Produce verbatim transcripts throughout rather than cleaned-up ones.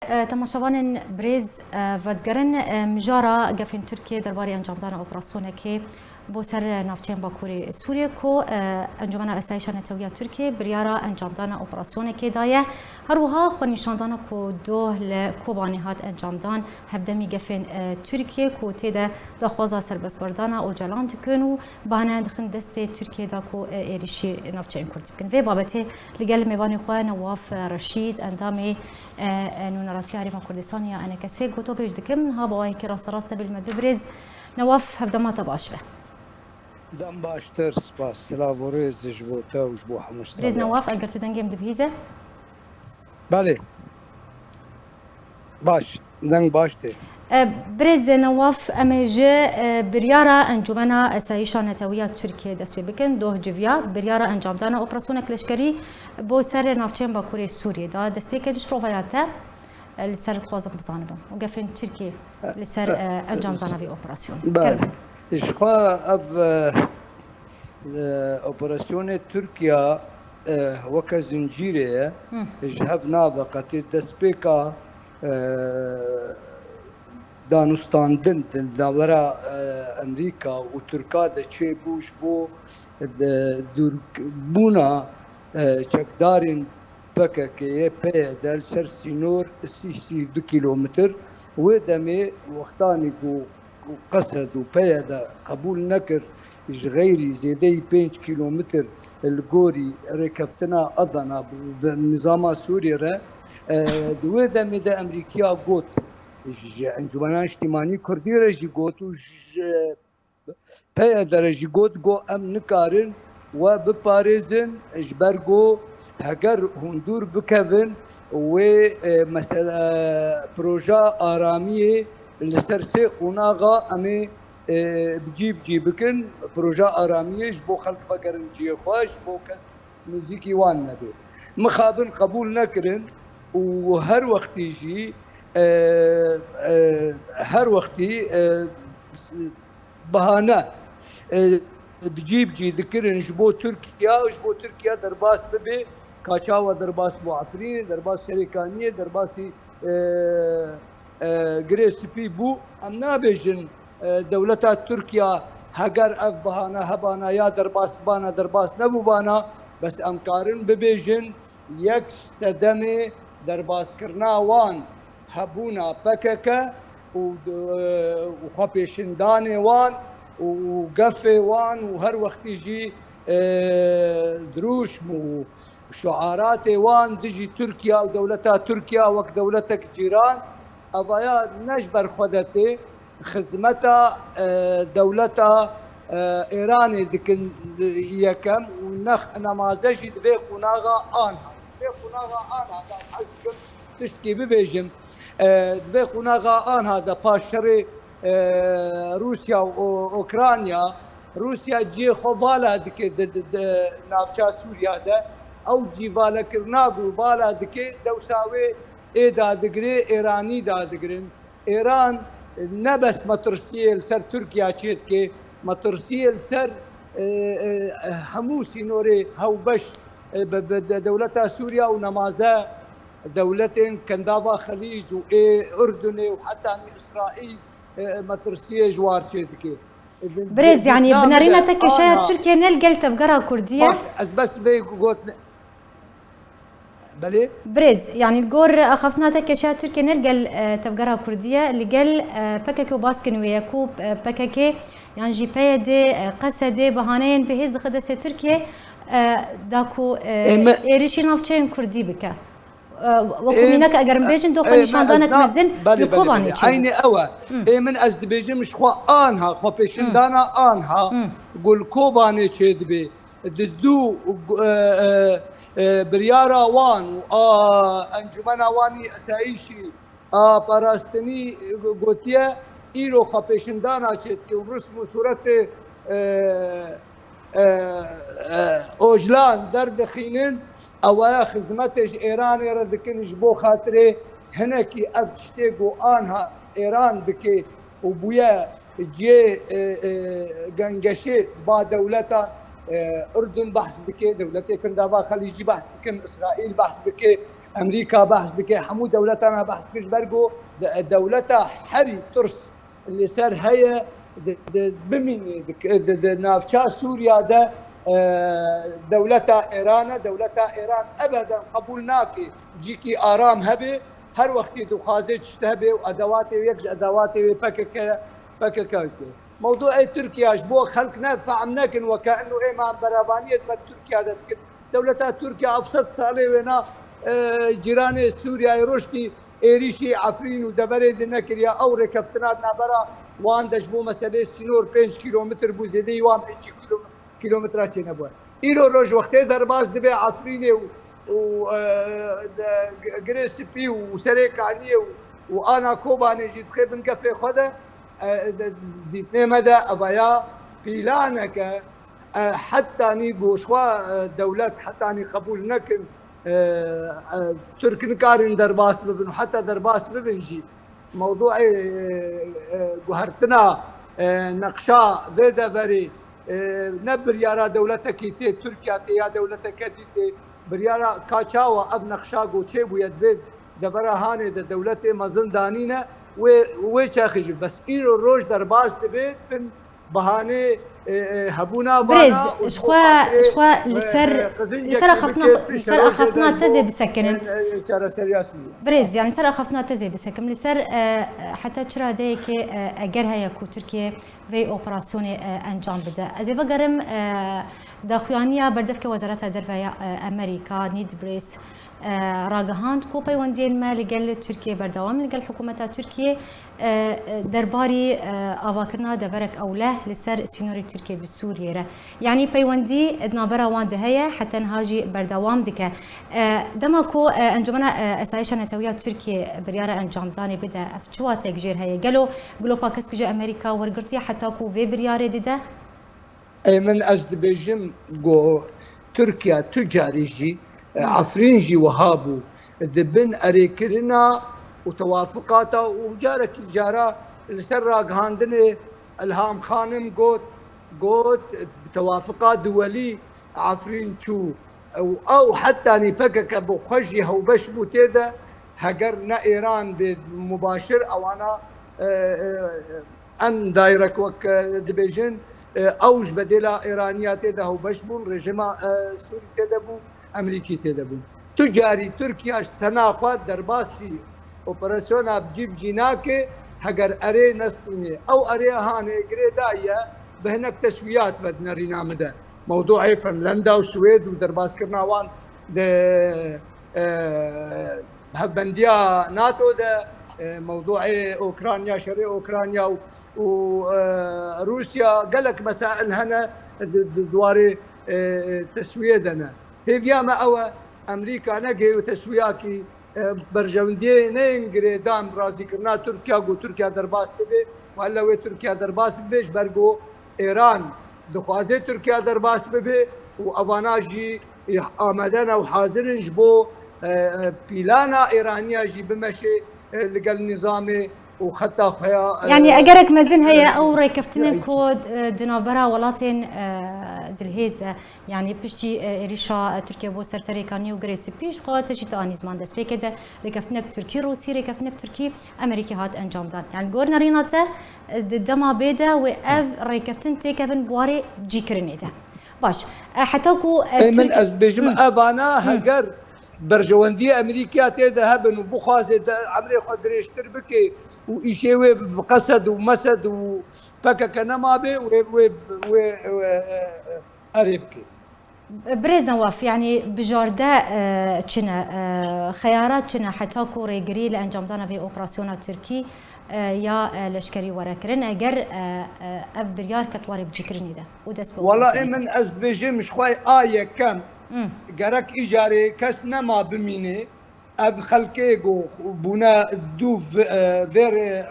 E, temaşevanên birêz, e, vedigerin, e, mijara gefên Tirkiyê derbarê encamdana operasyonekê bo ser navçeyên Bakurê Sûriyê ku, e, Encûmena Asayîşa Netewiya Tirkiyê biryara encamdana operasyonekê daye. Her wiha xwenîşandana ku doh li Kobanê hat encamdan hevdemî gefên, e, Tirkiyê ku tê de daxwaza serbestberdana Ocalan dikin û bahane dixin destê Tirkiyê da ku, e, êrişî navçeyên Kurdî bikin. Vê babetê li gel mêvanê xwe Newaf Reşîd, endamê, e, e, Nûneratiya Herêma Kurdistanê ya ENKSê, gotobêj dikim. Ha bi awayekî rasterast tevî li me bibirêz. Newaf, hevdema te baş be. Dem baştir, spas. Silav û rêz ji bo te û ji bo hemû Birêz Newaf, eger tu dengê min dibihîze. Belê. Baş, deng baş tê. E, birêz Newaf, em ê ji, e, biryara Encûmena Asayîşa Netewiya Tirkiyê dest pê bikin. Doh civiya biryara encamdana operasyonek leşkerî bo ser navçeyên Bakurê Sûriyê da. Destpêkê ji şirovaya te, e, li ser dixwazim bizanibim û gefên Tirkiyê li ser, e, encamdana vê operasyonê. Belê. Ji xwe ev, e, e, operasyonê Tirkiya, e, weke zincîrê ye. Ji hev nabe qetê destpêka, e, danûstandin di navbera, e, Amerîka û Tirka de çêbû ji bo, e, dûrbûna, e, çekdarên P K K'yê, P Y D, li ser sînor sî, sî û du kîlometr. Wê demê wextanî ku Qesed û P Y D qebûl nekir ji xeyrî zêdeyî pênc kîlometr li gorî rêkeftina Adana bi, bi nizama Sûriyê re, e, di wê demê de Emerîkiya got, ji Encûmena Niştîmanî Kurdî re jî got û ji P Y D re jî got, got, em nikarin we biparêzin, ji ber ku heger hûn dûr bikevin, wê, e, mesele, proja aramiyê li ser sê qonaxa em ê, e, bi cî bi cî bikin. Proja aramiyê ji bo xelk vegerin cihê xwe, ji bo kes nizîkî wan nebe. Mixabin qebûl nekirin û her wextî jî, e, e, her wextî, e, bahane, e, bi cî bi cî dikirin ji bo Tirkiye, ji bo Tirkiye derbas bibe, ka çawa derbas bû Efrînê, derbas Serêkaniyê, derbasî, e, e, Girê Spî bû. Em nabêjin, e, dewleta Tirkiye heger ev bahane hebana ya derbas bana, derbas nebûbana, bes em karin bibêjin, yek sedemê derbaskirina wan hebûna P K K û, û xwepêşindanê wan û, û gefê wan û her wextî jî, e, dirûşm û şuaratê wan dijî Tirkiye û dewleta Tirkiye wek dewletek cîran, evaya ne ji ber xwe de tê, xizmeta, e, dewleta, e, Êranê dikin, e, yekem û nex-, nemaze jî di vê qonaxa anha. Di vê qonaxa anha de ez hez dikim tiştkî bibêjim. E, di vê qonaxa anha de paş şerê, e, Rûsya û O-, Ukrayna, Rûsya cihê xwe vala dike di, di, di navça Sûriya de. Ew cîvalekirina ku vala dike, dewsa wê ê dadigirê, Êranî dadigirin. Êran ne bes metirsiyê li ser Tirkiye çêdike, metirsiyê li ser, e, e, hemû sînorê hewbeş, e, bi, bi de-, dewleta Sûriya û nemaze dewletên Kendava Xelîc û ê Urdunê û hetanî Îsraîl, e, metirsiyê ji war çêdike. Birêz, yanî binerîna te kêşeya Tirkiye ne li gel tevgera Kurdî ye? Baş, ez bes vê got-, Belê. Birêz, yanî li gor axaftina te kêşeya Tirkiye ne li gel, e, tevgera Kurdî ye, li gel, e, P K K û baskên wê ye ku, e, P K K yan jî P Y D, e, Qesedê bahaneyên bihêz dixe destê Tirkiye, e, da ku, e, êrişî navçeyên Kurdî bike. E, wekû mînak eger em bêjin, doxa nîşandanek mezin li Kobanê çêbû. Eynî ew e. Ê min ez dibêjim ji xwe anha, xwe pêşindana anha ku li Kobanê çêdibe. Di dû, e, e, e, biryara wan û a encûmena wan yî esayîşî a parastinî gotiye, îro xwepêşindana çêdike û rism û sûretê, e, e, e, Ojlan derdixînin, ewaya xizmetê ji Êranê re dikin ji bo xatirê hinekî ev tiştê ku anha Êran dike û bûye cihê, e, e, gengeşê ba dewletan, e, Urdun behs dike, dewletê Kindava Xelîcî behs dikin, Îsraîl behs dike, Amerîka behs dike, hemû dewletana behs dike, ji ber ku de-, dewleta herî tirs li ser heye, di, di, bimîne, di, di, di navça Sûriya de, e, dewleta Îran e. Dewleta Îran ebeden qebûl nake cîkî aram hebe, her wextî dixwaze tişt hebe û edewatê wê, yek ji edewatê wê P K K, P K K dike. Mewdûê Tirkiye ji bo xelk ne fehm nekin, weke eno ê me em berevaniyê di ber Tirkiye de dikin. Dewleta Tirkiye ev sed salê wêna, e, cîranê Sûriyeyê rojtî êrîşî Efrîn û deverê din nekiriye. Ew rêkeftina di navbera wan de ji bo meselê sînor pênc kîlometr bû, zêdeyî wan pêncî kîlo-, kîlometra çênebûye. Îro roj wextê derbas dibe Efrînê û, û, e, de, Girê Spî û Serê Kaniyê û, û ana Kobanê jî dixê bin kefê xwe de, e, de, dîtinê me de evaya pîlaneke, e, hetanî goşwa, e, dewlet hetanî qebûl nekin, e, e, Tirk nikarin derbas bibin û heta derbas bibin jî, mewdûê, e, e, guhertina, e, neqşa vê deverê, e, ne biryara dewletekî tê, Tirkiye tê ya dewleteke dî tê, biryara ka çawa ev neqşa ku çêbûye di vê devera hanê de dewletê mezin danîne, wê, wê çaxî jî. Bes îro roj derbas dibe bin bahanê, e, e, hebûna vana û ji bo xatirê, e, e, qizincekî bike pêşerojê de ji bo, e, e, çareseriyê Sûriyê. Birêz, ji xwe, ji xwe li ser axaftina, li ser axaftina tezê bisekinin. Birêz, yani ser axaftina tezê bisekim. Li ser, e, e, heta çi radeyekê, e, eger heye ku Tirkiye vê operasyonê, e, encam bide. Ez ê vegerim, e, daxuyaniya berdevke Wezareta Derve ya, e, Amerîka, Ned Price, e, ragihand ku peywendiyên me li gel Tirkiyê berdewam in, li gel hikûmeta Tirkiyê, e, e, derbarî, e, avakirina deverek ewleh li ser sînorê Tirkiyê bi Sûriyê re. Yanî peywendî di navbera wan de heye, heta niha jî berdewam dike. E, dema ku, e, Encûmena, e, Asayişa Netewî ya Tirkiyê biryara encamdanê bide, ev çi wateyek jêr heye? Gelo gilopa kesk ji Amerîka wergirtiye heta ku vê biryarê dide? Ê min, ez dibêjim ku Tirkiye tu carî jî, e, Efrîn jî wiha bû. Di bin erêkirina û tewafiqata û carekî cara li ser ragihandinê Ilham Xanim got, got, bi tewafiqa duwelî Efrîn çû. Û ew hetanî P K K bi xwe jî hewbeş bû tê de, heger ne Îran bê mubaşir, ewana, e, e, em direct wek, e, dibêjin, e, ew ji bedêla Îraniya tê de hewbeş bûn, rejîma, e, Sûrî tê de bû, Amerîkî tê de bû. Tu carî Tirkiye ji tena xwe derbasî operasyona bi cî bi cî nake, heger erê nestînê. Ew erê hanê girêdayî ye, bi hinek teswiyat ve di nerîna min de. Mewdûê Finlanda û Swêd û derbaskirina wan di, e, hevbendiya NATO de, e, mewdûê Ukrayna, şerê Ukrayna û, û, e, Rûsya, gelek mesail hene di, di dwarê, e, teswiyê de ne. Hêviya me ew e, Amerîka negihê û teswiyakî, e, berjewendiyê neyên girêdan razîkirina Tirkiye, ku Tirkiye derbas bibe, wella wê Tirkiye derbas bibe, ji ber ku Îran dixwaze Tirkiye derbas bibe û evana jî, e, amade ne û hazir in ji bo, e, e, pîlana Îraniya jî bimeşe, e, li gel nîzamê û xeta xwe ya, e, Yanî egerek mezin heye, e, ew rêkeftinên ku, e, di navbera welatên, e, zilhêz de, yanî piştî, e, êrîşa, e, Tirkiye bo ser Serê Kaniyê û Girê Spî, ji xwe te jî tu anî ziman destpêkê de rêkeftinek Tirkî-Rûsî, rêkeftinek Tirkî-Amerîkî hat encamdan. Yanî gor nerîna te, e, di dema bê de wê ev rêkeftin têkevin bi warê cîkirinê de. Baş, e, heta ku, e, Ê min, Tirk-, ez dibêjim, Hı. evana Hı. heger berjewendiyê Amerîkaya tê de hebin û bixwaze de emrê xwe dirêjtir bike û îşê wê bi qesed û mesed û P K K nemabe, wê, wê, wê, wê, e, e, erê bike. Birêz Newaf, yanî bijarde, e, çi ne, e, xeyara çi ne heta ku rêgirî li encamdana vê operasyona Tirkî, e, ya, e, leşkerî were kirin, eger, e, e, ev biryar ket warê bicîkirinê de û dest bi Wala ê operasyonê min, ez dibêjim, ji xwe a yekem, Hmm. gerek îcarê kes nema bimîne. Ev xelkê ku bûne dû v-, e, vê rê, e,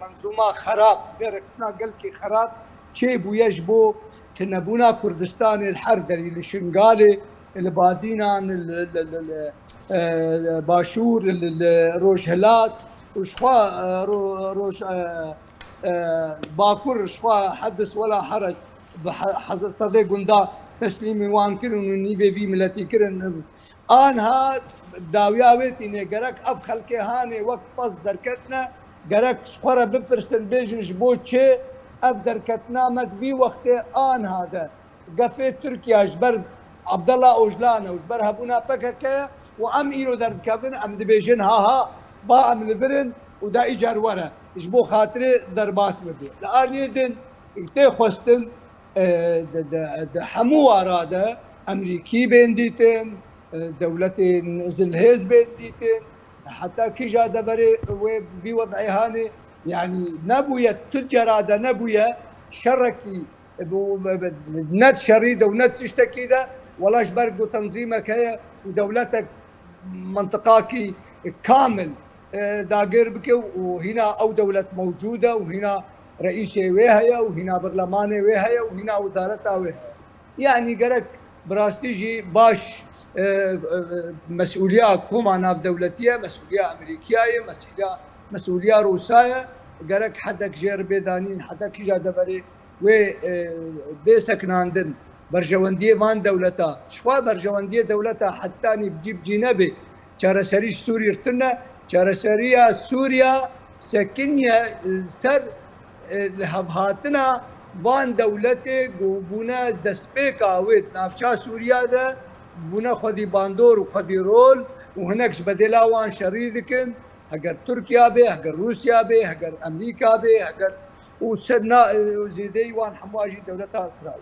menzûma xerab, vê rêkeftina gelkî xerab çêbûye ji bo tunebûna Kurdistanê li her derî, li Şingalê, li Badînan, li, li, li, li, e, Başûr, li, li Rojhilat û ji xwe, e, ro-, roj, e, e, Bakur, ji xwe hedis wela herec bi he-, hez-, sedê gunda teslîmî wan kirin û nîvê vî miletî kirin. Anha dawiya wê tîne, gerek ev xelkê hanê wek pez derketine, gerek ji xwe re bipirsin, bêjin ji bo çi ev derketina me di vî wextê anha de gefê Tirkiye ji ber Abdullah Ocalan e û ji ber hebûna P K K ye û em îro derdikevin, em dibêjin ha ha, ba em li vir in û da îcar were ji bo xatirê derbas bibe. Li aliyê din tê xwestin, e, di, di, di hemû wara de Emerîkî bên dîtin, e, dewletên zilhêz bên dîtin, heta kîja deverê wê vî wed'ê hanê, yanî nebûye, tu cara de nebûye şerekî, e, bu, be- be- ne şerî de û ne tiştekî de, wela ji ber ku tenzîmek heye û dewletek, mintiqakî kamil, e, dagir bike û hîna ew dewlet mewcûd e û hîna reîsê wê heye û hîna birlemanê wê heye û hîna wizareta wê heye. Yanî gerek bi rastî jî baş, e, e, e, mesûliya koma navdewletî ye, mesûliya Amerîkiya ye, mesûliya, mesûliya Rûsa ye. Gerek hedek jê re bê danîn, hedek kîja deverê wê, e, bê sekinandin. Berjewendiyê van dewleta, jixwe berjewendiyê dewleta hetanî bi cî bi cî nebe. Çareserî ji Sûrî re tune, çareseriya Sûriya sekiniye li ser, e, li hevhatina van dewletê ku bûne destpêka wê di navça Sûriya de, bûne xwedî bandor û xwedî rol û hinek ji bedêla wan şerî dikin. Heger Tirkiya be, heger Rûsya be, heger Amerîka be, heger û ser na, e, zêdeyî wan hemûa jî dewleta Îsraîl.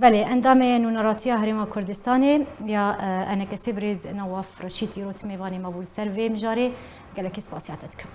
Belê, endamê Nûneratiya Herêma Kurdistanê ya, e, ENKSê birêz Newaf Reşîd îro tu mêvanê me bû li ser vê mijarê. Gelekî spasiya te dikim.